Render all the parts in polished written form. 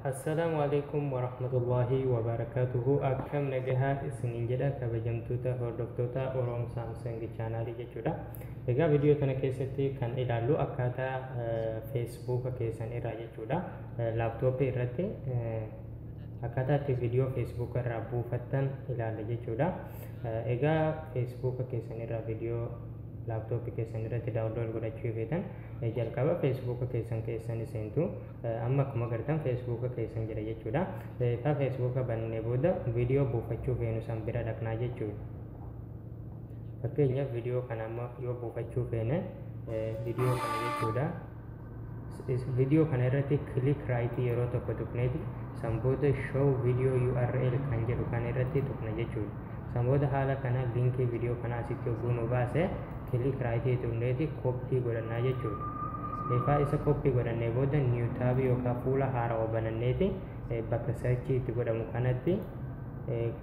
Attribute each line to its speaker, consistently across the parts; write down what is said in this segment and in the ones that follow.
Speaker 1: Assalaamu alaikum warahmatullahi wabarakatuhu. Akkam nagahaa isiniin jedha kabajamtoota hordoftoota Oroom Saamsang chaanaalii jechuudha. Egaa viidiyoo kana keessatti kan ilaallu akkaataa feesbuuka keessan irraa jechuudha. Laaptooppii irratti akkaataa itti viidiyoo feesbuuka irraa buufattan ilaalla jechuudha. Egaa feesbuuka keessan irraa viidiyoo laaptooppii keessan irratti download godhachuu feetan jalqaba feesbuuka keessan keessan seentu. Amma akkuma agartan feesbuuka keessan jira jechuudha. Egaa feesbuuka bannee booda viidiyoo buufachuu feenu san bira dhaqnaa jechuudha. Fakkeenyaaf viidiyoo kana amma yoo buufachuu feene viidiyoo kana jechuudha. Viidiyoo kana irratti click right yeroo tokko tuqneeti san booda show video URL kan jedhu kana irratti tuqna jechuudha. San booda haala kana liinkii viidiyoo kanaa asitti yogguu nu baase click right tuqneeti copy godhannaa jechuudha. Egaa isa copy godhannee booda new tab yookaan fuula haarawaa bananneeti bakka search itti godhamu kanatti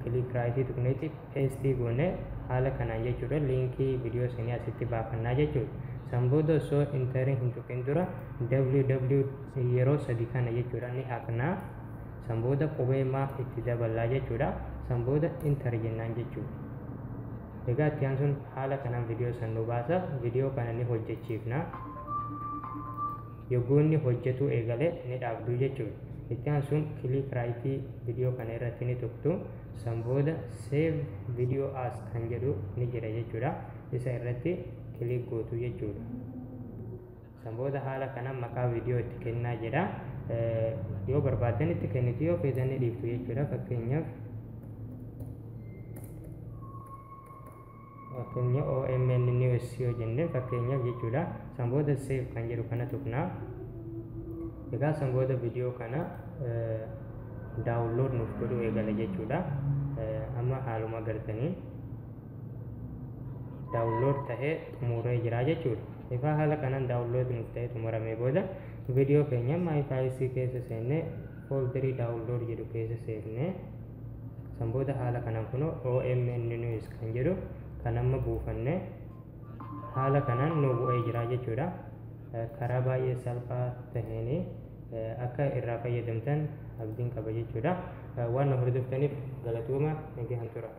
Speaker 1: click right tuqneeti paste goone haala kanaan jechuudha. Liinkii viidiyoo sanii asitti baafannaa jechuudha. San booda osoo enter hin tuqin dura www yeroo sadi kana jechuudha ni haqnaa. San booda qubee maa itti daballaa jechuudha. San booda enter jennaan jechuudha. Egaa itti aansuun haala kanaan viidiyoo san nu baasa. Viidiyoo kana ni hojjechiifna. Yogguu inni hojjetuu eegale ni dhaabduu jechuudha. Itti aansuun click right viidiyoo kana irratti ni tuqtu. San booda save video as kan jedhu ni jira jechuudha. Isa irratti click gootu jechuudha. San booda haala kanaan maqaa viidiyoo itti kennaa jira. Yoo barbaaddan itti kennitu, yoo feetan ni dhiiftu jechuudha. Fakkeenya OMN News yoo jenne fakkeenyaaf jechuudha. San booda save kan jedhu kana tuqnaa. Egaa san booda viidiyoo kana download nuuf godhuu eegala jechuudha. Amma haaluma agartanii download tahee xumuree jira jechuudha. Egaa haala kanaan download nuuf ta'ee xumuramee booda viidiyoo keenya My Files keessa seennee folderii download jedhu keessa seennee san booda haala kanaan kunoo OMN News kan jedhu kan amma buufannee haala kanaan nu bu'ee jira jechuudha. Karaa baay'ee salphaa taheen akka irraa fayyadamtan abdiin qaba jechuudha. Waan nu hordoftaniif galatooma, nagaan tura.